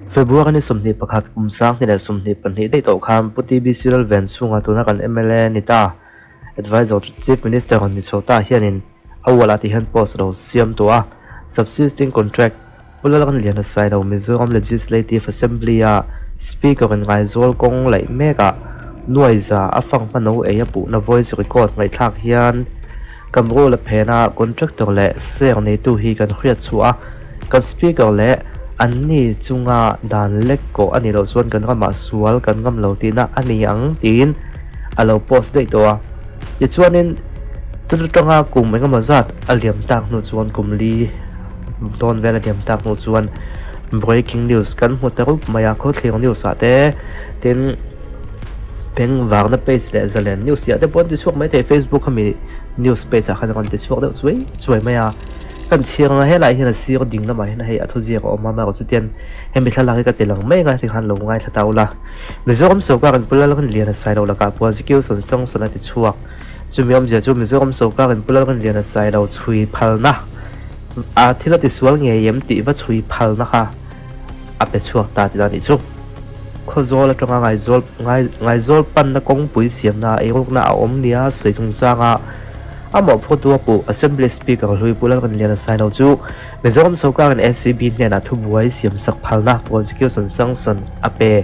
February ni 21 kum 2022 daih tawh khan Pu TBC Lalven chhunga tuna kan mla ni ta Advisor to Chief Minister rawn ni chho ta hianin a wall ah ti hian post lo siam tawh a, Subsisting Contract Pu Lalramliana Sailo Mizoram Legislative Assembly a Speaker in Ngaizawl kawng laih mek ah nuaiza a fang hmano ei a puhna voice record ngaihthlak hian Kamrul a phen a contractor leh share neitu hi kan hriat chhuah a, kan Speaker leh anni chunga dan lek kawh a nih loh chuan kan ramah sual kan ngam lo tihna a ni ang tiin a lo post daih tawh a. Tichuanin tun atanga kum engemaw zat a liam tak hnu chuan kum li dawn vel a liam tak hnu chuan breaking news kan hmu ta rup mai a, khawthlir news ah te tin beng varna page leh zalen news tih ah te pawh an ti chhuak mai thei facebook ami news page ah khan a rawn ti chhuak deuh chuai chuai mai a. Kan chhiar anga helaiah hian a sir ding lamah hian hei a thuziak a awm a, amaherawhchu chuan hemi thlalak hi ka ti lang mai anga heti khan lo ngaithla ta ula. Mizoram sawrkar in Pu Lalrinliana Sailo lakah prosecution sanction a ti chhuak. Chumi awmzia chu Mizoram sawrkar in Pu Lalrinliana Sailo chhui phalna a thil a tisual ngei em tih va chhui phalna kha a pe chhuak ta tih a nih chu. Khawzawl atanga Ngaizawl Ngaizawl panna kawngpui siamna eirukna a awm nia sawi chungchanga A mawhphurtu a puh Assembly Speaker hlui Pu Lalrinliana Sailo chu Mizoram sawrkarin ACB hnenah thubuai siamsak phalna prosecution sanction a pe.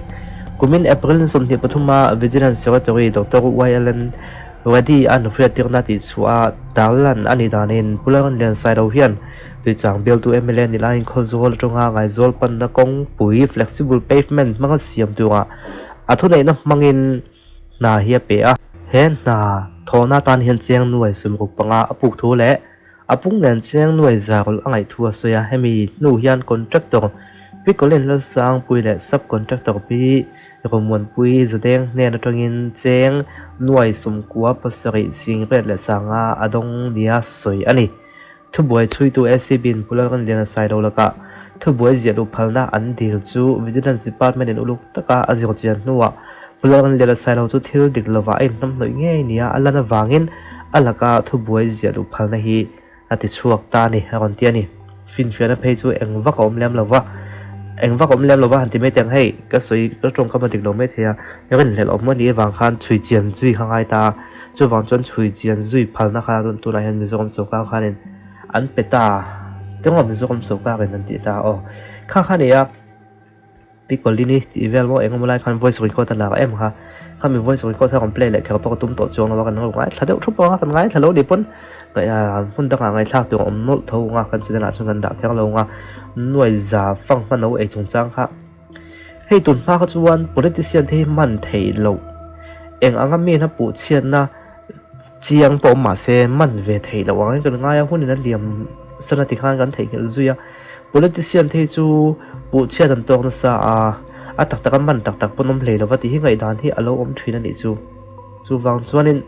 Kumin April ni 23 a Vigilance Secretary Doctor YLN Reddy a nuhriattirna tihchhuah a tarlan a nih danin Pu Lalrinliana Sailo hian Tuichang bialtu mla ni laiin Khawzawl atanga Ngaizawl panna kawngpui flexible pavement hmanga siam turah a thuneihna hmangin hna hi a pe a. He hna thawhna atan hian chiang nuai sumruk panga a puk thu leh a pung nen chiang nuai zarul a ngaih thu a sawi a. Hemi hnu hian contractor Pi Colin Lalsangpui leh sub contractor Pi Romuanpui Zadeng hnen atangin cheng nuai sumkua pasarih singriat leh sanga a dawng nia sawi a ni. Thubuai chhuitu ACB in Pu Lalrinliana Sailo lakah thubuai ziah luh phalna an dil chu Vigilance Department in uluk taka a zir chian hnuah Pu Lalrinliana Sailo chu thil dik lovah a inhnamhnawih ngei nia a lan avangin a laka thubuai ziah luh phalna hi a ti chhuak ta a ni, a rawn ti a ni. Finfiahna phei chu eng vak a awm lem lo va, eng vak a awm lem lo va han ti mai teh ang, hei ka sawi ka tawngkam a dik lo mai thei a, rinhlelh awm a nih avang khan chhui chian zui kha ngai ta a. Chuvang chuan chhui chian zui phalna kha rawn tunah hian Mizoram sawrkar khanin an pe ta tengawh Mizoram sawrkarin an tih ta aw kha kha nia Pi Colini tih vel maw engemaw lai khan voice record a lak em kha khami voice record kha rawn play leh kher pawh ka tum tawh chuang lo a kan lo ngaithla deuh thup ang a kan ngaithla lo ni pawn hmun dangah ngaihthlak tur a awm nawlh tho ang a kan channel ah chuan kan dah kher lo ang a nuai za fang hman lo ei chungchang kha. Hei tun hma kha chuan politician te hi hman theih loh eng anga mi in a puh chhiatna chiang pawh awm mahse man ve theih loh ang in kan ngai a hun in a liam san a tikhan kan theihnghilh zui a politician te hi chu puh chhiat an tawk nasa a a tak tak a man tak tak pawn awm hlei lova tih hi ngaihdan hi a lo awm thin a nih chu chuvang chuanin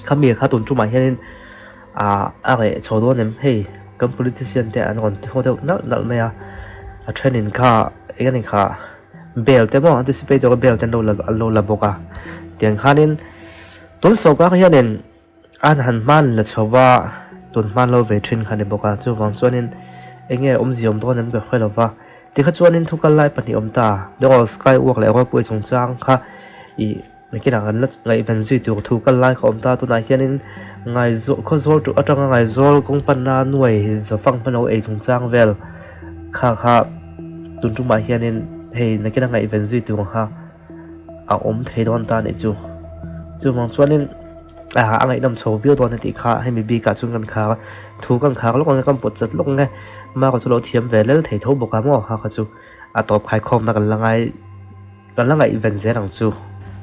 khami kha tun tumah hianin ah a reh chho dawn em hei. Kan politician te an rawn thaw deuh nalh nalh mai a, a thenin kha eng a ni kha bail te maw anticipate deuh a bail te an lo la an lo la bawk a, tiang khanin tun sawrkar hianin an han hman la chho va tun hman lo ve thin kha a ni bawk a, chuvang chuanin eng nge awmzia awm dawn em ka hre lo va, tikha chuanin thu kal lai pahnih awm ta, Dawr Skywalk leh Rawpui chungchang kha ih. Nakinah kan la ngaihven zui tur thu kal lai kha awm ta, tunah hianin Ngaizawl Khawzawl tu atanga Ngaizawl kawng panna nuai zafang hmano ei chungchang vel kha kha tun tumah hianin hei nakina ngaihven zui tur kha a awm thei dawn ta anih chu. Chuvang chuanin a ngaihnawm chho viau dawn a tih kha hemi bikah chuan kan khar a, thu kan khar lawk ang e, kan pawt chat lawk ang e, Mara chu lo thiam ve lel thei tho bawk a maw kha kha chu a tawp khaikhawmna kan la ngai. Ka la ngaihven zel ang chu.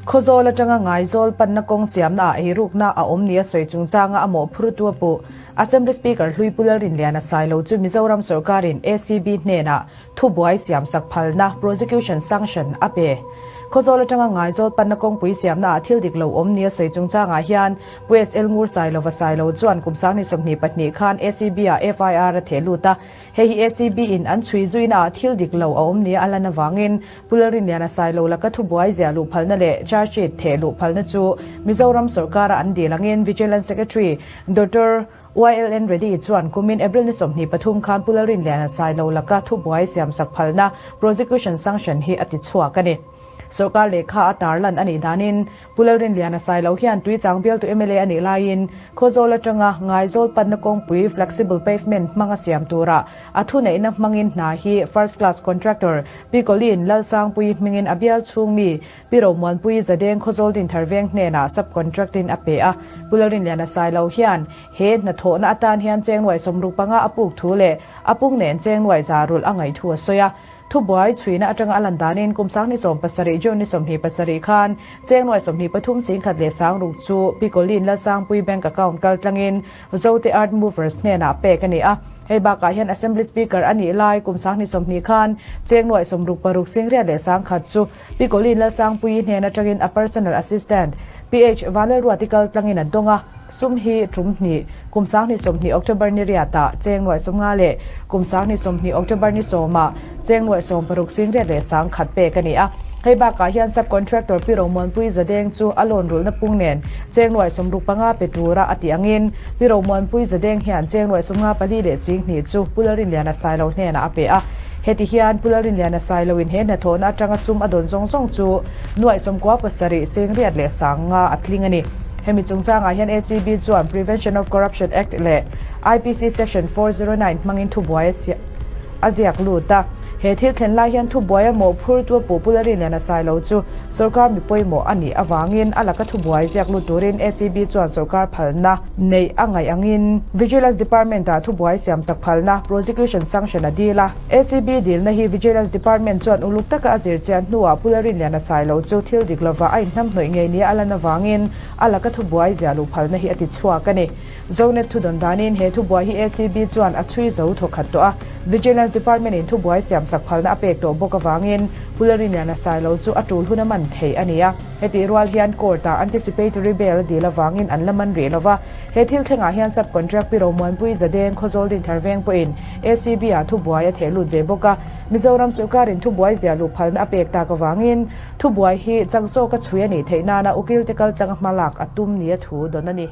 Khawzawl atanga Ngaizawl panna kawng siamna ah eirukna a awm nia sawi chungchanga a mawhphurtu a puh. Assembly Speaker hlui Pu Lalrinliana Sailo chu Mizoram sawrkarin ACB hnenah thubuai siamsak phalna, prosecution sanction, a pe. Khawzawl atanga Ngaizawl panna kawngpui siamna ah thil dik lo awm nia sawi chungchangah hian Pu SL Ngur Sailova Sailo chuan kum 2022 khan ACB ah FIR a theh lut a, Hei hi ACB in an chhui zuina ah thil dik lo a awm nia a lan avangin Pu Lalrinliana Sailo laka thubuai ziah luh phalna leh charge sheet theh luh phalna chu Mizoram sawrkara an dil angin Vigilance Secretary Doctor. YLN Reddy chuan kumin April ni 23 khan Pu Lalrinliana Sailo laka thubuai siamsak phalna prosecution sanction hi a ti chhuak a ni. Sorkar lehkha a tarlan a nih danin Pu Lalrinliana Sailo hian Tuichang bialtu mla a nih laiin Khawzawl atanga Ngaizawl panna kawngpui flexible pavement hmanga siam tura a thuneihna hmangin hna hi first class contractor Pi Colleen Lalsangpuii hmingin a bial chhung mi Pi Romuanpuii Zadeng Khawzawl Dinthar Veng hnenah sub-contract in a pe a. Pu Lalrinliana Sailo hian he hnathawhna atan hian cheng nuai 65 a puk thu leh a pung nen cheng nuai za rulh a ngaih thu a sawi a. Thubuai chhuina atanga a lan danin kum 2017 June ni 27 khan cheng nuai 23 singkhat leh sangruk chu Pi Colleen Lalsangpuii bank account kal tlangin Zote Earth Movers hnenah pek a ni a. Hei bakah hian Assembly Speaker a nih lai kum 2020 khan cheng nuai 66 singriat leh sangkhat chu Pi Colleen Lalsangpuii hnen atangin a personal assistant PH Vanlalruati kal tlangin a dawng a, sum hi tum hnih, kum 2020 October ni riatah cheng nuai 50 leh kum 2020 October ni sawmah cheng nuai 60 singriat leh sangkhat pek a ni a. Hei bakah hian sub-contractor Pi Romuanpuii Zadeng chu a loan rulhna pung nen cheng nuai 65 pe tura a tih angin Pi Romuanpuii Zadeng hian cheng nuai 54 leh 20 chu Pu Lalrinliana Sailo hnenah a pe a. Heti hian Pu Lalrinliana Sailoin he hnathawhna atanga sum a dawn zawng zawng chu nuaih 97 sengriat leh 50 a tling a ni. Hemi chungchangah hian ACB chuan Prevention of Corruption Act leh IPC Section 409 hmangin thubuai a ziak lut a. He thil thlen lai hian thubuai a mawhphurtu a puh Pu Lalrinliana Sailo chu sorkar mi pawimawh a nih avangin a laka thubuai ziak lut turin ACB chuan sorkar phalna neih a ngaih angin Vigilance Department-ah thubuai siamsak phalna, prosecution sanction, a dil a. ACB dilna hi Vigilance Department chuan uluk taka a zir chian hnuah Pu Lalrinliana Sailo chu thil dik lova a inhnamhnawih ngei nia a lan avangin a laka thubuai ziah luh phalna hi a ti chhuak a ni. Zonet thudawn danin he thubuai hi ACB chuan a chhui zo thawkhat tawh a, Vigilance Department-in thubuai siamsak phalna a pek tawh bawk avangin Pu Lalrinliana Sailo chu a tul hun a man thei a ni a. Hetih rual hian court-ah anticipatory bail a dil avangin an la man rih lo va, he thil thlengah hian sub-contract Pi Romuanpui Zadeng Khawzawl Dinthar Veng pawhin ACB-ah thubuai a theh lut ve bawk a. Mizoram sawrkarin thubuai ziah luh phalna a pek tak avangin thubuai hi chak zawka chhui a nih theih nana ukilte kaltlanga hmalak a tum nia thu dawn a ni.